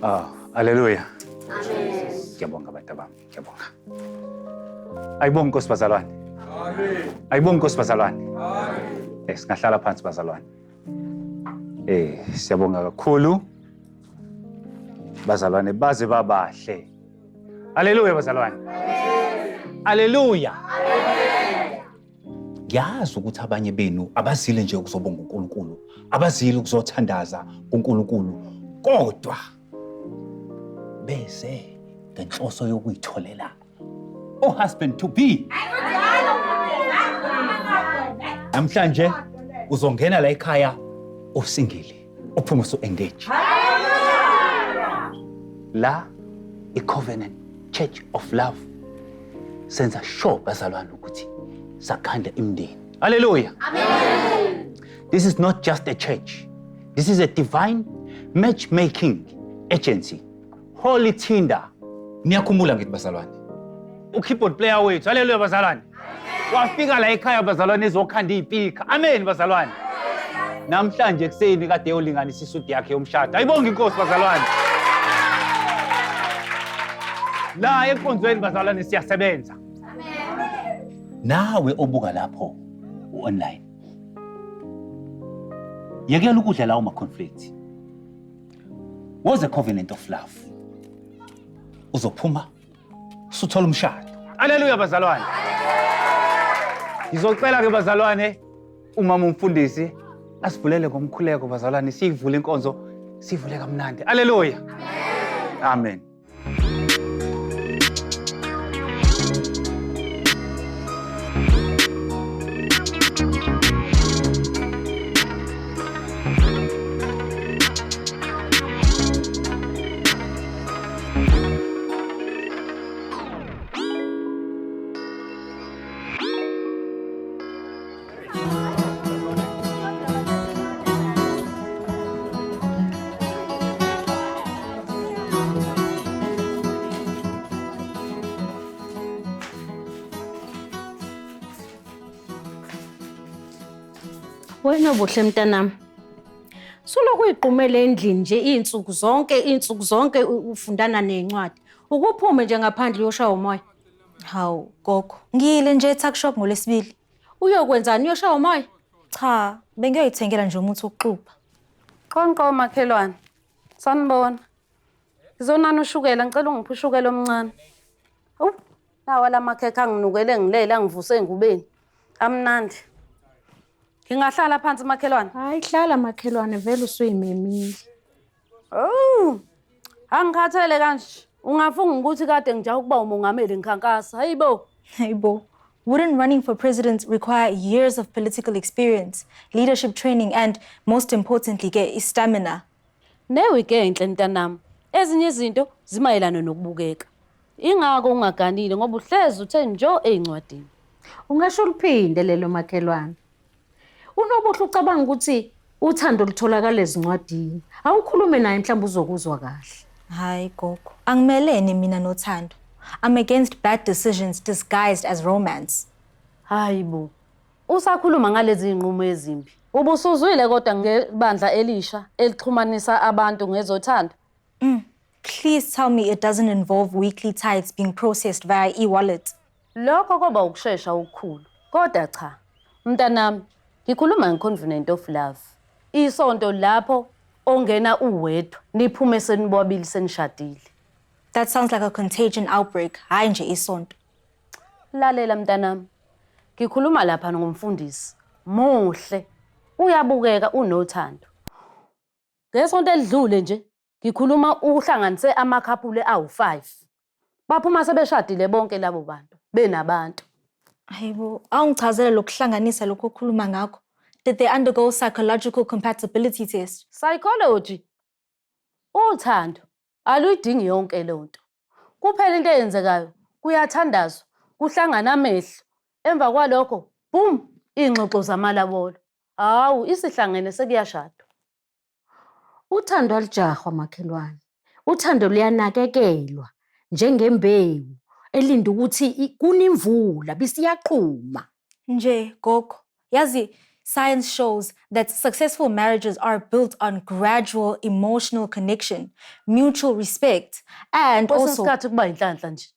Ah, haleluya. Amen. Ngiyabonga bantu bami, ngiyabonga. Ayibonge Nkosi bazalwane. Amen. Ayibonge Nkosi bazalwane. Amen. Eh singahlala phansi bazalwane. Eh siyabonga kakhulu. Bazalwane baze babahle. Haleluya bazalwane. Amen. Haleluya. Amen. Ngiyazi ukuthi abanye benu abazile nje ukuzobonga uNkulunkulu, abazile ukuzothandaza kuNkulunkulu, kodwa beze ngenhloso yokuyitholela o-husband to be. Namhlanje uzongena la ekhaya usingile, uphume usu-engage. La i-Covenant Church of Love senza sure bazalwane ukuthi sakhanda imindeni. Hallelujah. Amen. This is not just a church. This is a divine matchmaking agency. Holy Tinder. Niyakhumbula ngithi bazalwane. U-keyboard player wethu. Hallelujah bazalwane. Wafika la ekhaya bazalwane ezokhanda iy'pikha. Amen bazalwane. Namhlanje ekuseni kade eyolinganisa isudi yakhe yomshado. Ayibonge inkosi bazalwane. La enkonzweni bazalwane siyasebenza. Nawe obuka lapho u-online. Yekela ukudla lawo ma-conflict. Woze covenant of love. Uzophuma usuthola umshado. Haleluya bazalwane. Ngizocela ke bazalwane umama umfundisi asivulele ngomkhuleko bazalwane siyivule inkonzo sivule kamnandi. Haleluya. Amen. Wena Buhle mntanami. Suloku uyiqumele endlini nje iy'nsuku zonke iy'nsuku zonke ufundana ney'ncwadi. Ukuphume nje ngaphandle uyoshaya umoya. Hawu gogo, ngiyile nje e-tuck shop ngolwesibili. Uyokwenzani uyoshaya umoya? Cha, bengiyoyithengela nje umuthi wokuxubha. Qonqo makhelwane. Sanibona. Ngizonana ushukela, ngicela ungiphe ushukela omncane. Awu, nawa la makhekhe anginukele ngilele angivuse engubeni. Amnandi. Ngingahlala phansi makhelwane? Hayi hlala makhelwane vele usuyimemile. Oh. Angikhathele kanje. Ungafunga ukuthi kade ngijaha ukuba umongameli ngikhankasa. Hayibo. Hayibo. Wouldn't running for president require years of political experience, leadership training and most importantly ke stamina? Newig enhle mntanami. Ezinye izinto zimayelana nokubukeka. Ingakho ungaganile ngoba uhlezi uthe njo ey'ncwadini. Ungasho uliphinde lelo makhelwane. Unobuhle ucabanga ukuthi uthando lutholakala ezincwadini. Awukhulume naye mhlawumbe uzokuzwa kahle. Hayi gogo, angimelene mina nothando. I'm against bad decisions disguised as romance. Hayi bo. Usakhuluma ngalezi zinqumo ezimbi. Ubusuzwile kodwa ngebandla elisha elixhumanisa abantu ngezothando? Please tell me it doesn't involve weekly tithes being processed via e-wallet. Lokho koba ukushesha okukhulu. Kodwa cha. Mntanami, ngikhuluma ngeCovenant of Love. Isonto lapho ongena uwedwa, niphume senibobabili senishadile. That sounds like a contagion outbreak, hhayi nje isonto. Lalela mntanami. Ngikhuluma lapha ngomfundisi. Muhle. Uyabukeka unothando. Ngesonto elidlule nje ngikhuluma uhlanganise amakhaphule awu-5. Baphuma sebeshadile bonke labo bantu benabantu. Hayibo, awungichazele lokuhlanganisa lokho okhuluma ngakho. Did they undergo psychological compatibility test? Psychology. Uthando aluyidingi yonke leyo nto. Kuphela into eyenzekayo kuyathandazwa, kuhlangana amehlo. Emva kwalokho, boom, iy'ngxoxo zamalobolo. Hawu, isihlangene sekuyashadwa. Uthando alujahwa makhelwane. Uthando luyanakekelwa njengembewu elinda ukuthi kune imvula bisiyaqhuma. Nje gogo, yazi Science shows that successful marriages are built on gradual emotional connection, mutual respect, and Kwesinye also isikhathi kuba inhlanhla nje.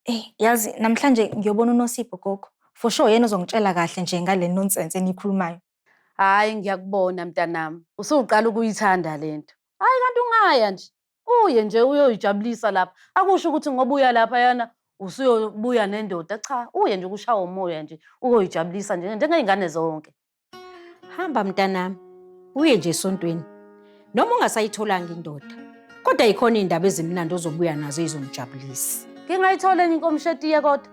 Eh, yazi namhlanje ngiyobona uNosipho gogo. For sure yena uzongitshela kahle nje ngale nonsense eniyikhulumayo. Hhayi ngiyakubona mntanami, usuqala ukuyithanda le nto. Hhayi kanti ungaya nje, uye nje uyoyijabulisa lapha. Akusho ukuthi ngoba uya laphayana usuyobuya nendoda. Cha, uye nje ukushawa umoya nje, uyoyijabulisa nje njengey'ngane zonke. Hamba mntanami, uye nje esontweni. Noma ungasayitholanga indoda, kodwa yikhona iy'ndaba ezimnandi ozobuya nazo ezizongijabulisa. Ngingayithola enye inkomishi etiye kodwa.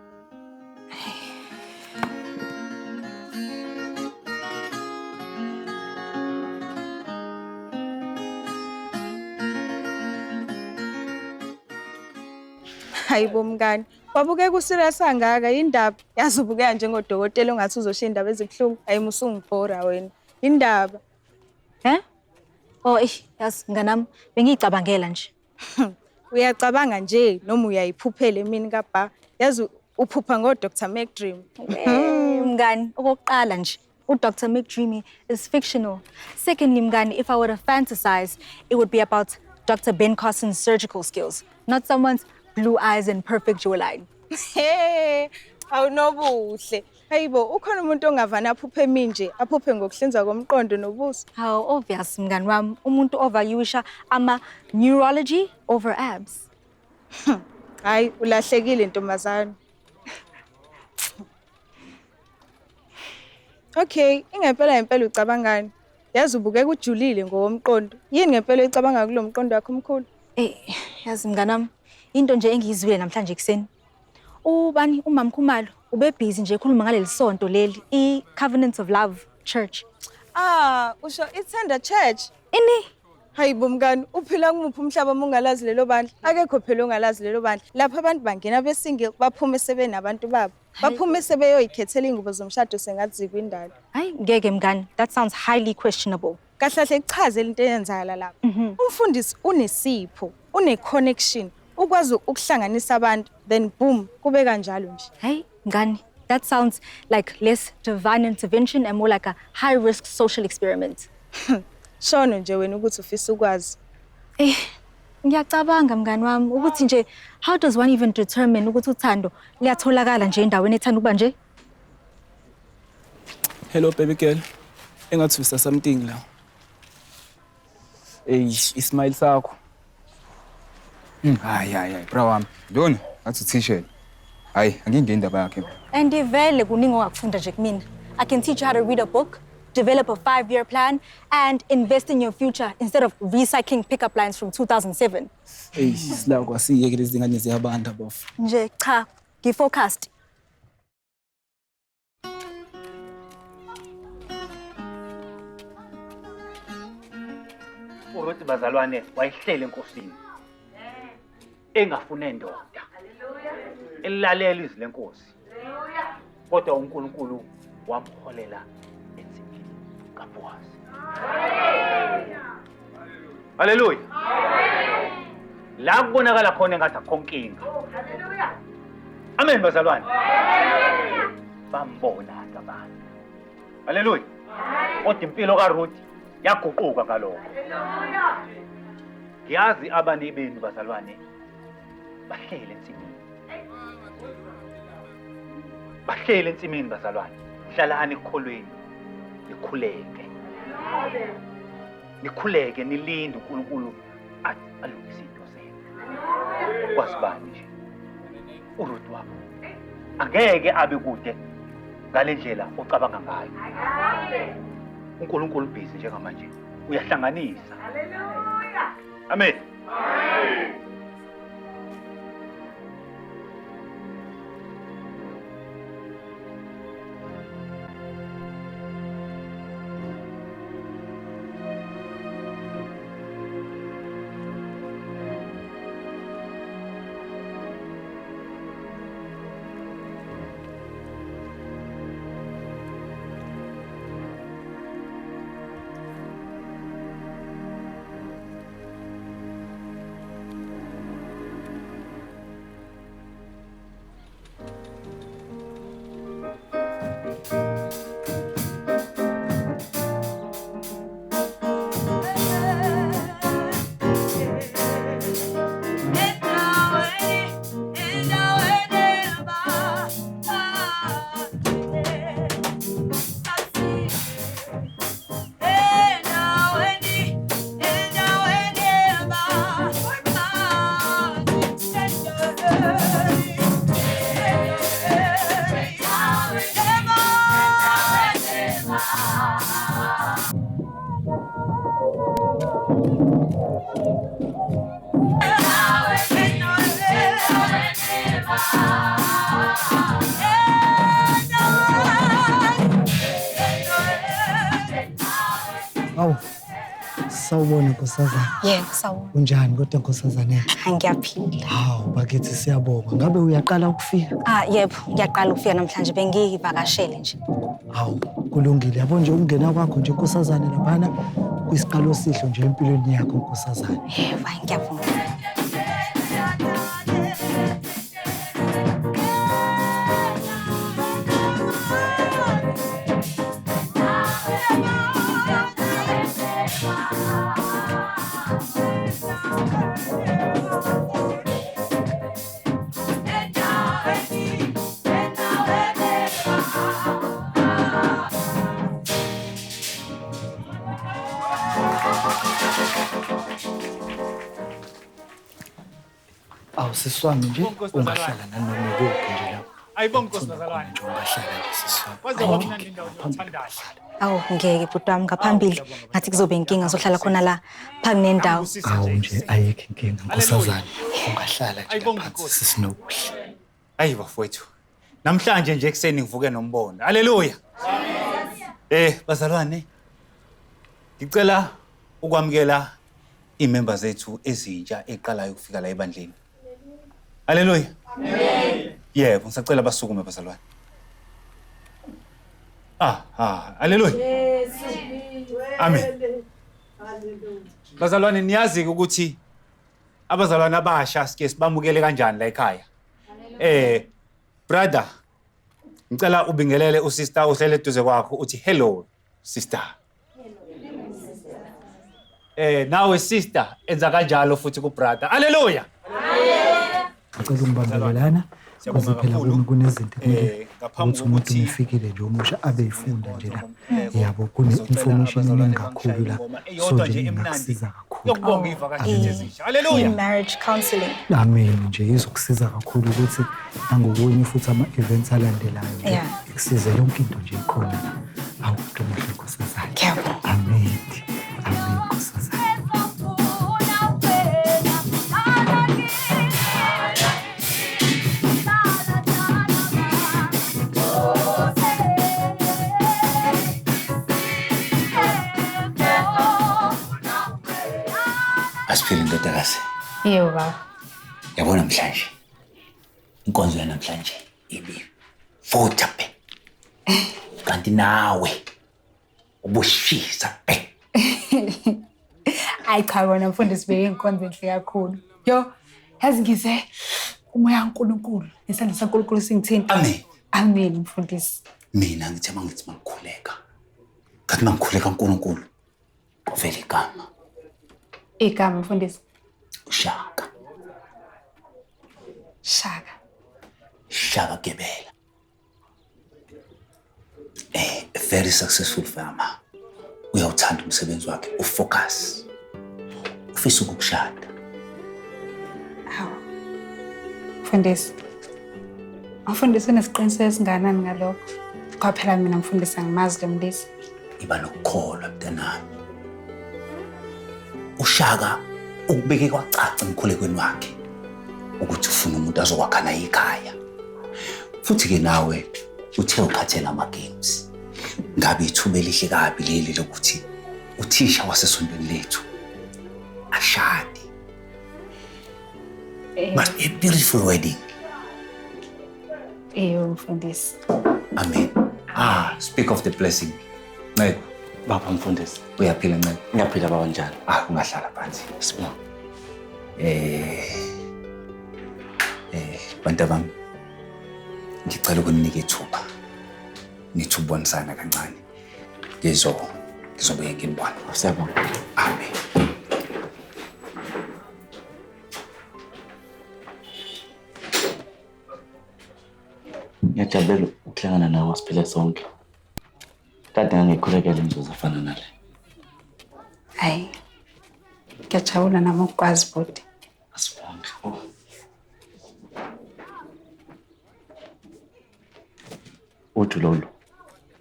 Hayi bo mngani, wabukeka userious kangaka indaba. Yazi ubukeka njengodokotela ongathi uzoshiya indaba ezibuhlungu. Hayi musungibhora wena. Indaba. Eh? Oh, eh, yazi mnganami, bengiyicabangela nje. Uyacabanga nje noma uyayiphuphela emini kabha. Yazi uphupha ngo Dr. McDream. Eh, mngani, okokuqala nje, uDr. McDreamy is fictional. Secondly, mngani, if I were to fantasize, it would be about Dr. Ben Carson's surgical skills, not someone's blue eyes and perfect jawline. Hey, awunobuhle. Hayibo, ukhona umuntu ongavana aphuphe emini nje, aphuphe ngokuhlinzwa komqondo nobuso. How obvious, mngani wami, umuntu ovaluisha ama neurology over abs. Hayi, ulahlekile ntombazane. Okay, ingempela ngempela ucabangani? Yazi ubukeka ujulile ngokomqondo. Yini ngempela oyicabanga kulo mqondo wakho omkhulu? Eh, yazi mnganami, into nje engiyizwile namhlanje ekuseni. Ubani uMam Khumalo ubebhizi nje ekhuluma ngaleli sonto leli, i-Covenant of Love Church. Ah, usho iTender Church. Ini? Hayibo mngani, uphila kumuphi umhlaba uma ungalazi lelo bandla? Akekho phela ongalazi lelo bandla. Lapho abantu bangena besingle, baphume sebenabantu babo. Baphume sebeyoyikhethela iy'ngubo zomshado sengathi zikwindalo. Hayi, ngeke mngani, that sounds highly questionable. Kahle kahle kuchazele into eyenzakala lapha. Umfundisi unesipho, une-connection, ukwazi ukuhlanganisa abantu, then boom, kube kanjalo nje. Hey, mngani, that sounds like less divine intervention and more like a high-risk social experiment. Shono nje wena ukuthi ufisa ukwazi. Eh, ngiyacabanga mngani wami ukuthi nje how does one even determine ukuthi uthando liyatholakala nje endaweni ethanda ukuba nje? Hello baby girl. Engathi usa something la. Ey, ismile sakho. Hayi hayi hayi bra wami. Lona ngathi uthishela. Hayi angingeni indaba yakhe. And vele kuningi ongakufunda nje kumina. I can teach you how to read a book, develop a 5-year plan, and invest in your future instead of recycling pickup lines from 2007. Ey, sila kwasiyeke lezi ngane ziyabanda bof. Nje cha, ngifocused. Uruthi bazalwane wayehlele enkosini engafune ndoda, elalela izwi lenkosi, kodwa uNkulunkulu wamholela ensimini kaBowazi. Haleluya! La kubonakala khona engathi akukho nkinga. Amen bazalwane. Bambona abantu. Haleluya! Kodwa impilo kaRuth yaguquka ngalokho. Ngiyazi abanye benu bazalwane bahlele ensimini. Bahlele ensimini bazalwane. Hlalani ekukholweni. Nikhuleke. Nikhuleke nilinde uNkulunkulu alungise into zenu. Kwasibani nje. uRuth wakho angeke abe kude ngale ndlela ocabanga ngayo. uNkulunkulu busy njengamanje. Uyahlanganisa. Hallelujah. Amen. Sawubona nkosazana. Yebo, sawubona. Unjani kodwa nkosazana? Hayi ngiyaphila. Hawu bakithi siyabonga. Ngabe uyaqala ukufika? Ah, yebo, ngiyaqala ukufika namhlanje bengiyivakashele nje. Hawu, kulungile. Yabo nje ukungena kwakho nje nkosazana laphana kwisiqalo sihle nje empilweni yakho nkosazana. Yebo, hayi ngiyabonga. Awu sisi wami nje ungahlala nanoma ikuphi nje lapho. Ayibonge Nkosi bazalwane. Nje ungahlala nje sisi wami. Kwaze kwamnandi endaweni yokuthandaza. Awu ngeke bhuti wami ngaphambili ngathi kuzobe inkinga ngizohlala khona la phambi nendawo. Awu nje ayikho inkinga nkosazana. Ungahlala nje laphansi sisi Nobuhle. Ayi bafowethu. Namhlanje nje ekuseni ngivuke nombono. Haleluya. Bazalwane, ngicela ukwamukela iy'member zethu ezintsha eqalayo ukufika la ebandleni. Haleluya. Amen. Yebo, ngisacela basukume bazalwane. Haleluya. Amen. Bazalwane, niyazi ukuthi abazalwane abasha sike sibamukele kanjani la ekhaya. Brother, ngicela ubingelele usister ohlele eduze kwakho uthi hello sister. Nawe sister enza kanjalo futhi ku brother. Haleluya. Ngicela ungibambelelana Siyabonga kuze phela kakhulu. kumi kunezinto ekumele Ngaphambi ukuthi umuntu kokuthi umefikile nje omusha abe yifunda nje la. Yebo. Yabo kune-information Ngizocela eningi abazalwane kakhulu la. bangishayele ingoma So eyodwa nje nje emnandi ingakusiza kakhulu. yokubonga iy'vakashi zethu ezintsha. Haleluya. I-marriage counseling. Amen nje izokusiza kakhulu ukuthi nangokunye futhi ama-events alandelayo nje Yeah. ikusize yonke into nje ikhona la. Awu Ntomuhle nkosazana. Ngiyabonga. Amen. Amen nkosazana. Asiphile ndodakazi. Yebo baba. Yabona namhlanje. Inkonzo yanamhlanje ibi futha be. Kanti nawe ubushisa be. Hayi cha wena mfundisi beke inkonzo enhle kakhulu. Yo, yazi ngize umoya kaNkulunkulu, nesandla saNkulunkulu singithinta. Amen. Amen mfundisi. Mina ngithe mangithi mangikhuleka. Kanti mangikhuleka uNkulunkulu kwavela igama Igama mfundisi. uShaka. Shaka. Shaka Gebela. A very successful farmer. Uyawuthanda umsebenzi wakhe, ufocus. Ufisa ukukushada. Hawu. Mfundisi. Mfundisi unesiqiniseko esingakanani ngalokho? Ngoba phela mina mfundisi angimazi lo mlisa. Iba nokukholwa mntanami. uShaka ukubeke kwacaca emkhulekweni wakhe ukuthi ufuna umuntu azokwakha naye ikhaya. Futhi-ke nawe uthe ukhathele ama-games. Ngabe ithuba elihle kabi leli lokuthi uthisha wasesontweni lethu ashade. Must be a beautiful wedding. Eyo mfundisi. Amen. Speak of the blessing. Ncebo. Baba mfundisi. Uyaphila Ncebo? Ngiyaphila baba, njani? Ungahlala phansi. Sibonga. Bantu bami, ngicela ukuninika ithuba. Nithi ukubonisana kancane. Ngizobuye nginibone. Siyabonga. Amen. Ngiyajabulela ukuhlangana nawe siphile sonke. Kade ngangikhulekela imizuzu efana nale. Hayi. Ngiyajabula nami ukukwazi bhuti. Asibonge. Uju lolu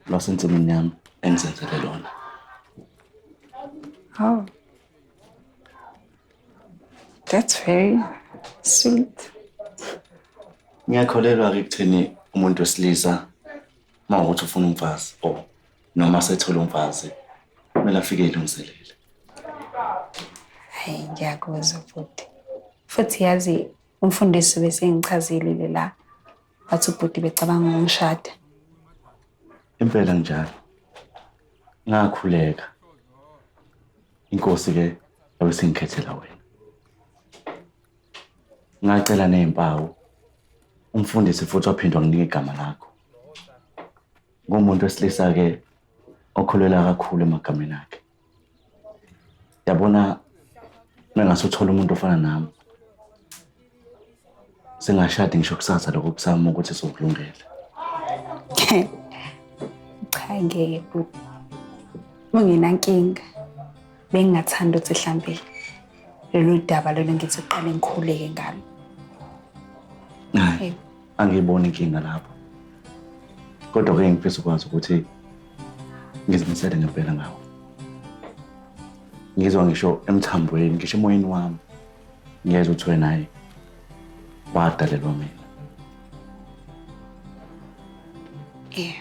lwasensimini yami engizenzele lona. Oh. That's very sweet. Ngiyakholelwa-ke ekutheni umuntu wesilisa uma ukuthi ufuna umfazi or noma sethole umfazi kumele afike elungiselele. Hayi ngiyakuzwa bhuti. Futhi yazi umfundisi besengichazile la. Wathi ubhuti becabanga ukungishada. Impela njalo. Ngakhuleka. Inkosi ke yabe singikhethela wena. Ngacela nezimpawu. Umfundisi futhi waphindwa nginika igama lakho. Ngumuntu wesilisa ke okholelwa kakhulu emagameni akhe. Yabona mengase uthola umuntu ofana nami. Singashadi ngisho kusasa lokho kusama ukuthi sokulungela. Cha ngeke bhuti. Ungenankinga. Bengingathanda ukuthi mhlambe lolu daba lolu ngithi uqale ngikhuleke ngalo. Hayi, angiyiboni inkinga lapho. Kodwa ke ngifisa ukwazi ukuthi ngizimisele ngempela ngawo. Ngizwa ngisho emthambweni, ngisho emoyeni wami. Ngiyezwa ukuthi wena hayi wadalelwa mina. Yeah.